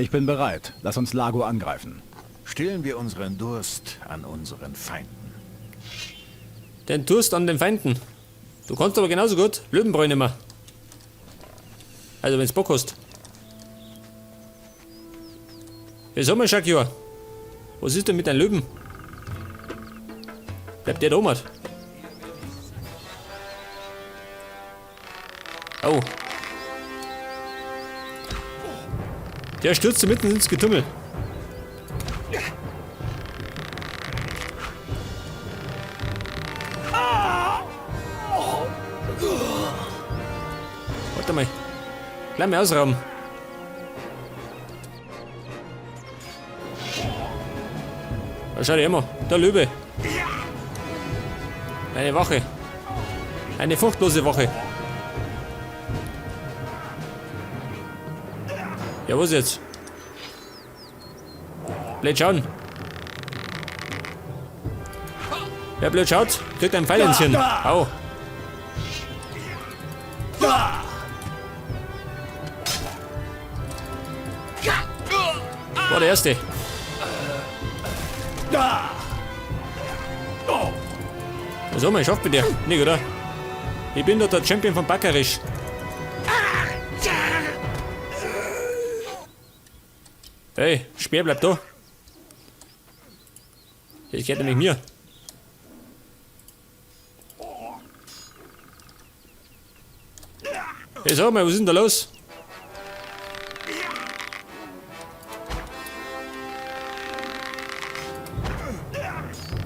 Ich bin bereit. Lass uns Lago angreifen. Stillen wir unseren Durst an unseren Feinden. Den Durst an den Feinden. Du kannst aber genauso gut Löwenbräu nehmen. Also wenn's Bock hast. Hey, sag mal, Shakyor. Was ist denn mit deinem Löwen? Bleibt der da oben? Oh. Der stürzte mitten ins Getümmel. Warte mal. Gleich mal ausrauben. Da schau dir immer. Der Löwe. Eine Wache. Eine furchtlose Wache. Ja, was jetzt? Blöd schauen. Wer blöd schaut, kriegt ein Pfeil ins Hirn. Au. War der erste. Was haben wir geschafft mit dir? Nicht, oder? Ich bin doch der Champion von Backerisch. Hey, Speer bleibt da. Das gehört nämlich mir. Hey, sag mal, was ist denn da los?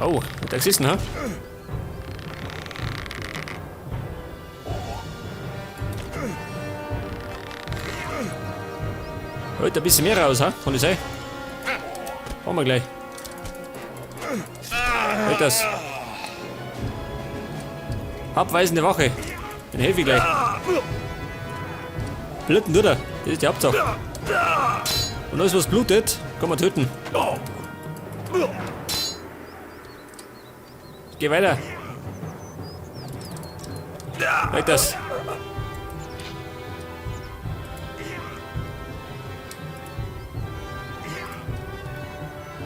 Oh, hat er gesessen, ha? Heute ein bisschen mehr raus, ha? Kann ich sein? Machen wir gleich. Halt das. Abweisende Wache. Den helfe ich gleich. Bluten tut er. Das ist die Hauptsache. Und alles, was blutet, kann man töten. Geh weiter. Halt das.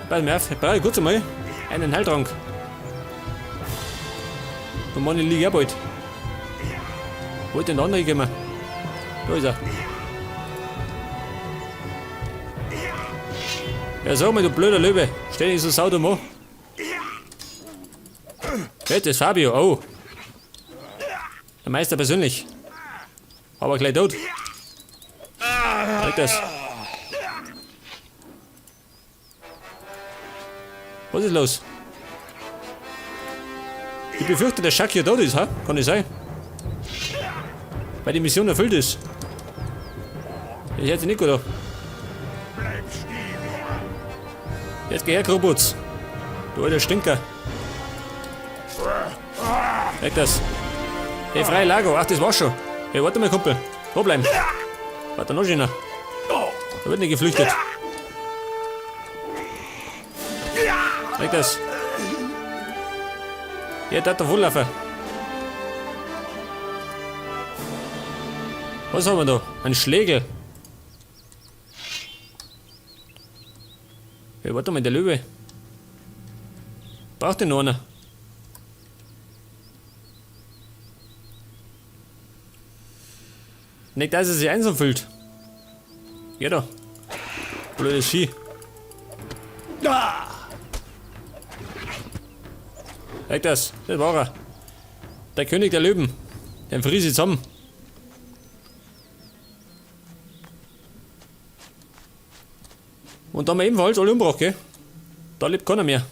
Pass mir auf, ich brauche kurz einmal einen Heiltrank. Und meine liege auch bald. Wo ist denn der andere gekommen? Da ist er. Ja, sag mal, du blöder Löwe. Stell dich so saudumm an. Wer ist das? Fabio? Oh. Der Meister persönlich. Aber gleich tot. Halt das. Was ist los? Ich befürchte, dass Shakir tot ist, ha? Kann nicht sein. Weil die Mission erfüllt ist. Ich hätte nicht gut an. Jetzt geh her, Krobutz. Du alter Stinker. Weg das. Hey, freie Lago. Ach, das war's schon. Hey, warte mal, Kumpel. Wo bleiben? Warte noch schöner. Da wird nicht geflüchtet. Weg das. Ja, da hat der Wohllaufer. Was haben wir da? Ein Schlägel. Hey, warte mal, der Löwe. Braucht den noch einer? Nicht, dass er sich einsam fühlt. Ja da. Blödes Vieh. Weg das. Das war er. Der König der Löwen. Den friss ich zusammen. Und da haben wir ebenfalls alle umgebracht, gell? Da lebt keiner mehr.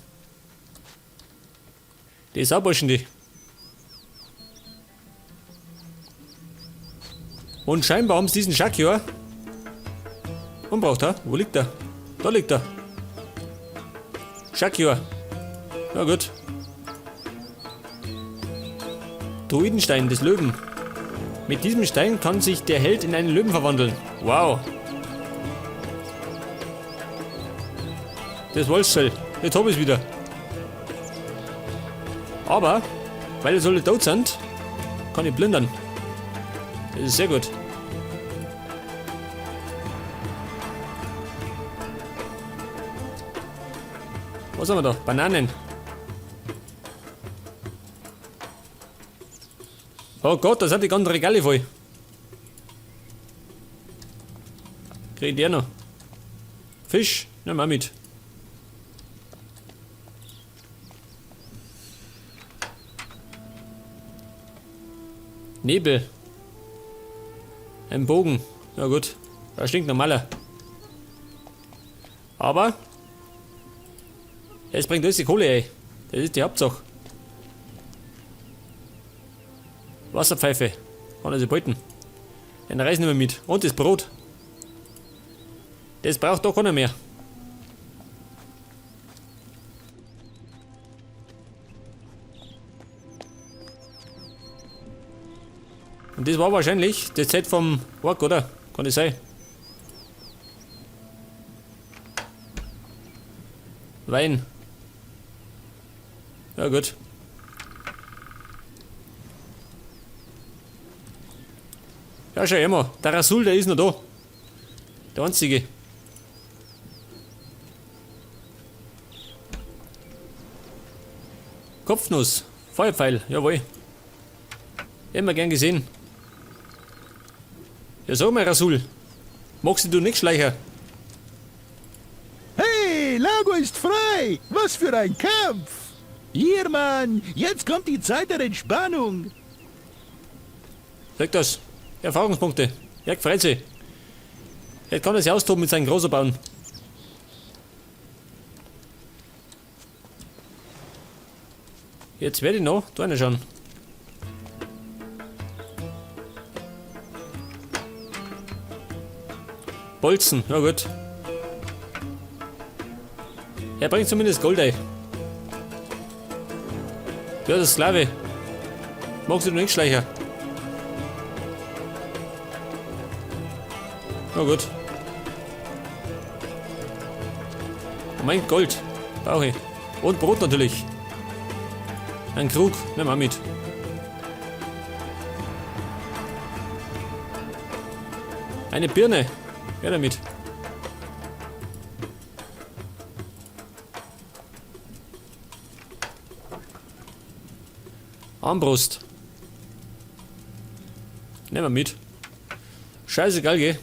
Die Sauburschen, die. Und scheinbar haben sie diesen Shakyor umgebracht, ha? Wo liegt er? Da liegt er. Shakyor. Na gut. Druidenstein des Löwen. Mit diesem Stein kann sich der Held in einen Löwen verwandeln. Wow. Das Wolfsfell. Jetzt hab ich's wieder. Aber, weil jetzt alle tot sind, kann ich plündern. Das ist sehr gut. Was haben wir da? Bananen. Oh Gott, da sind die ganzen Regale voll. Krieg ich die auch noch. Fisch, nimm auch mit. Nebel. Ein Bogen. Na gut. Da stinkt normaler. Aber es bringt alles die Kohle, ey. Das ist die Hauptsache. Wasserpfeife. Kann er sich behalten. Den Reis nehmen wir mit. Und das Brot. Das braucht doch keiner mehr. Und das war wahrscheinlich die Zeit vom Ork, oder? Kann das sein? Wein. Ja gut. Ja, schau immer. Der Rasul, der ist noch da. Der einzige. Kopfnuss. Feuerpfeil, jawohl. Immer gern gesehen. Ja, sag mal, Rasul. Magst du nicht Schleicher? Hey, Lago ist frei! Was für ein Kampf! Hier, Mann, jetzt kommt die Zeit der Entspannung. Sag das. Erfahrungspunkte. Er freut sich. Jetzt kann er sich austoben mit seinen Großer bauen. Jetzt werde ich noch da reinschauen. Bolzen, na gut. Er bringt zumindest Gold ein. Ja, das ist Sklave. Magst du nicht, Schleicher? Na gut. Moment, Gold. Brauche ich. Und Brot natürlich. Ein Krug, nimm auch mit. Eine Birne. Wer damit? Armbrust. Nehmen wir mit. Scheißegal, gell?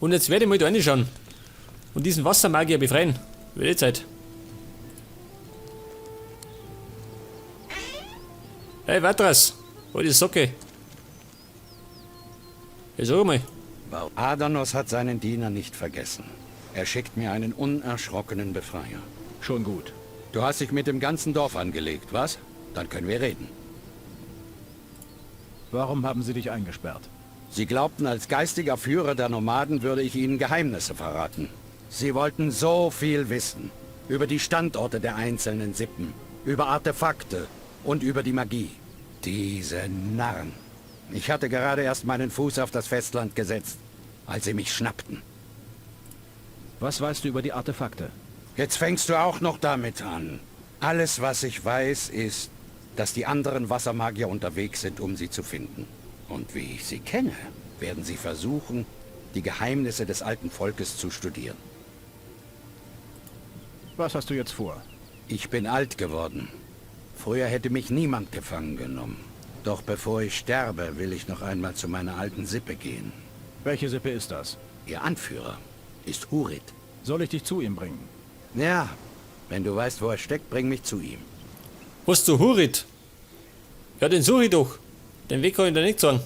Und jetzt werde ich mal da reinschauen. Und diesen Wassermagier befreien. Wird eh Zeit. Hey, Vatras. Hol die Socke. Ja, sag mal. Adanos hat seinen Diener nicht vergessen. Er schickt mir einen unerschrockenen Befreier. Schon gut. Du hast dich mit dem ganzen Dorf angelegt, was? Dann können wir reden. Warum haben sie dich eingesperrt? Sie glaubten, als geistiger Führer der Nomaden würde ich ihnen Geheimnisse verraten. Sie wollten so viel wissen. Über die Standorte der einzelnen Sippen, über Artefakte und über die Magie. Diese Narren. Ich hatte gerade erst meinen Fuß auf das Festland gesetzt, als sie mich schnappten. Was weißt du über die Artefakte? Jetzt fängst du auch noch damit an. Alles, was ich weiß, ist, dass die anderen Wassermagier unterwegs sind, um sie zu finden. Und wie ich sie kenne, werden sie versuchen, die Geheimnisse des alten Volkes zu studieren. Was hast du jetzt vor? Ich bin alt geworden. Früher hätte mich niemand gefangen genommen. Doch bevor ich sterbe, will ich noch einmal zu meiner alten Sippe gehen. Welche Sippe ist das? Ihr Anführer ist Hurit. Soll ich dich zu ihm bringen? Ja, wenn du weißt, wo er steckt, bring mich zu ihm. Was zu Hurit? Ja, den suche ich doch. Den Weg kann ich dir nicht sagen.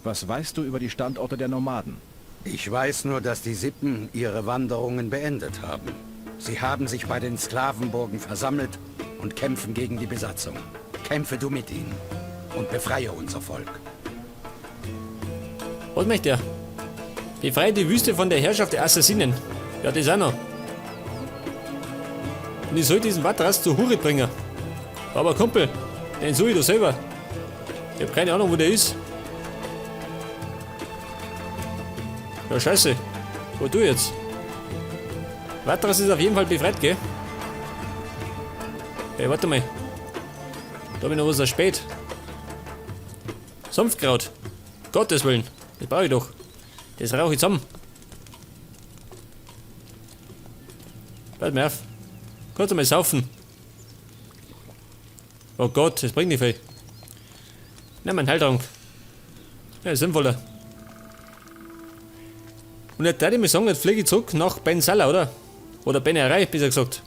Was weißt du über die Standorte der Nomaden? Ich weiß nur, dass die Sippen ihre Wanderungen beendet haben. Sie haben sich bei den Sklavenburgen versammelt und kämpfen gegen die Besatzung. Kämpfe du mit ihnen und befreie unser Volk. Was möchte er? Befreie die Wüste von der Herrschaft der Assassinen. Ja, das auch noch. Und ich soll diesen Vatras zu Hurit bringen. Aber Kumpel, den suche ich doch selber. Ich hab keine Ahnung, wo der ist. Ja, scheiße. Wo du jetzt? Vatras ist auf jeden Fall befreit, gell? Hey, warte mal. Da hab ich noch was erspäht. Sumpfkraut. Gottes Willen. Das brauche ich doch. Das rauche ich zusammen. Pass mir auf. Kurz einmal saufen. Oh Gott, das bringt nicht viel. Nimm einen Heiltrank. Ja, ist sinnvoller. Und jetzt würde ich mal sagen, jetzt fliege ich zurück nach Ben Salah, oder? Oder Ben Erei, besser gesagt.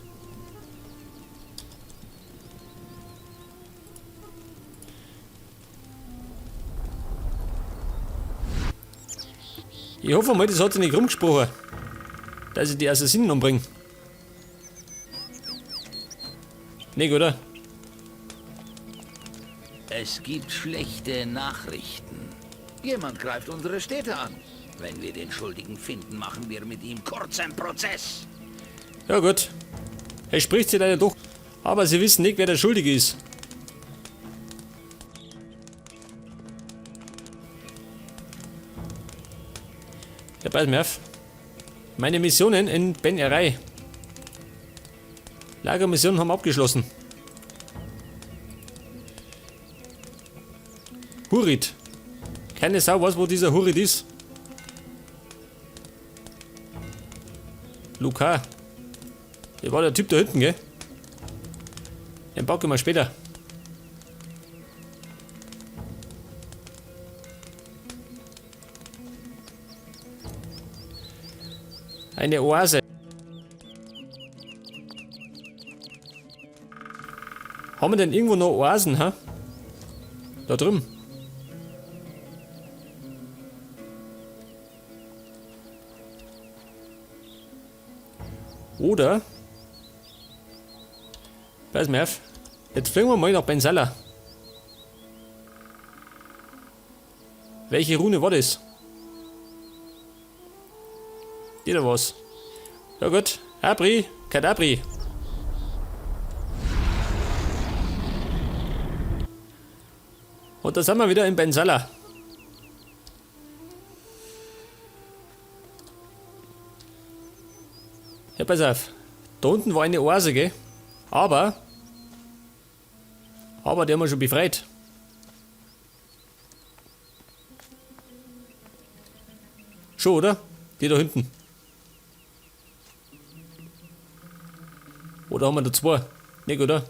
Ich hoffe mal, das hat sich nicht rumgesprochen, dass ich die Assassinen umbringe. Nicht, oder? Es gibt schlechte Nachrichten. Jemand greift unsere Städte an. Wenn wir den Schuldigen finden, machen wir mit ihm kurzen Prozess. Ja gut. Er spricht sich leider doch. Aber sie wissen nicht, wer der Schuldige ist. Ja, pass mir auf. Meine Missionen in Ben Erei. Lagermissionen haben abgeschlossen. Hurit. Keine Sau weiß, wo dieser Hurit ist. Luca. Der war der Typ da hinten, gell? Den packen wir später. Eine Oase. Haben wir denn irgendwo noch Oasen, ha? Da drüben. Oder? Pass mir auf. Jetzt fliegen wir mal nach Bensala. Welche Rune war das? Die da was? Ja gut. Abri, Kadabri. Und da sind wir wieder in Bensala. Ja, pass auf. Da unten war eine Oase, gell? Aber die haben wir schon befreit. Schon, oder? Die da hinten. Oder haben wir da zwei? Nicht, oder?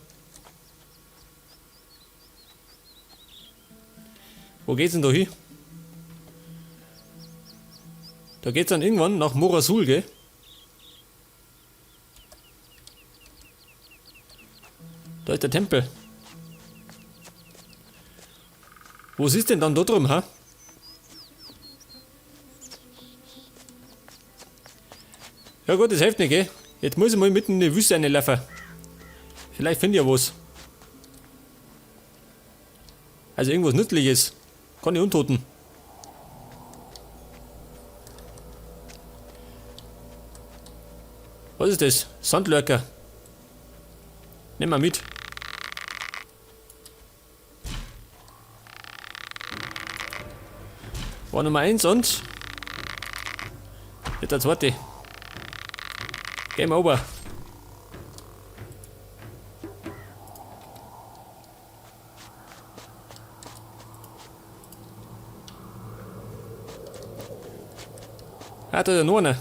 Wo geht's denn da hin? Da geht's dann irgendwann nach Morasul, gell? Da ist der Tempel. Wo ist denn dann da drüben, ha? Ja gut, das hilft nicht, gell? Jetzt muss ich mal mitten in die Wüste reinlaufen. Vielleicht finde ich ja was. Also irgendwas Nützliches. Keine Untoten. Was ist das? Sandlurker. Nimm mal mit. War Nummer 1 und der zweite. Game over. Ah, da ist ja noch einer.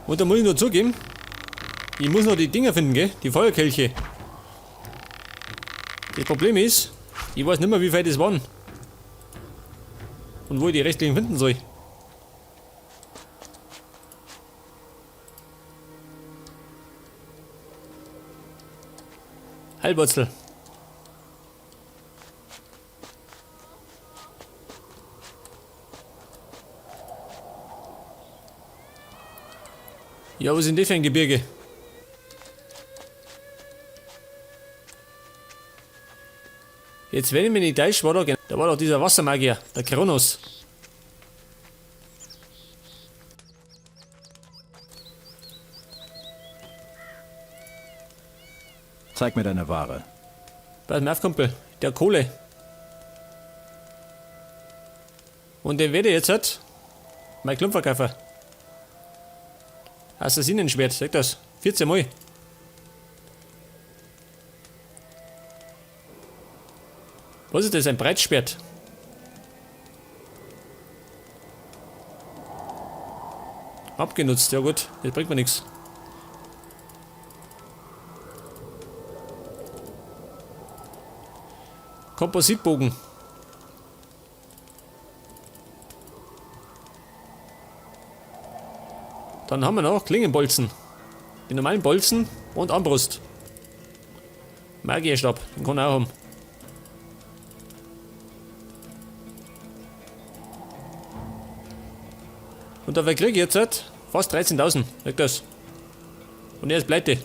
Und da muss ich noch zugeben, ich muss noch die Dinger finden, gell? Die Feuerkelche. Das Problem ist, ich weiß nicht mehr, wie viel das waren. Und wo ich die restlichen finden soll. Heilwurzel. Ja, was sind das für ein Gebirge? Jetzt, wenn ich mich nicht täusche, war da, da war doch dieser Wassermagier, der Kronos. Zeig mir deine Ware. Pass mal auf, Kumpel. Der Kohle. Und den werde ich jetzt halt mein Klumpverkäufer. Assassinenschwert, sag das. 14 Mal. Was ist das? Ein Breitschwert? Abgenutzt, ja gut, das bringt mir nichts. Kompositbogen. Dann haben wir noch Klingenbolzen. Die normalen Bolzen und Armbrust. Magierstab, den kann ich auch haben. Und dabei kriege ich jetzt halt fast 13.000. Weg das. Und er ist pleite.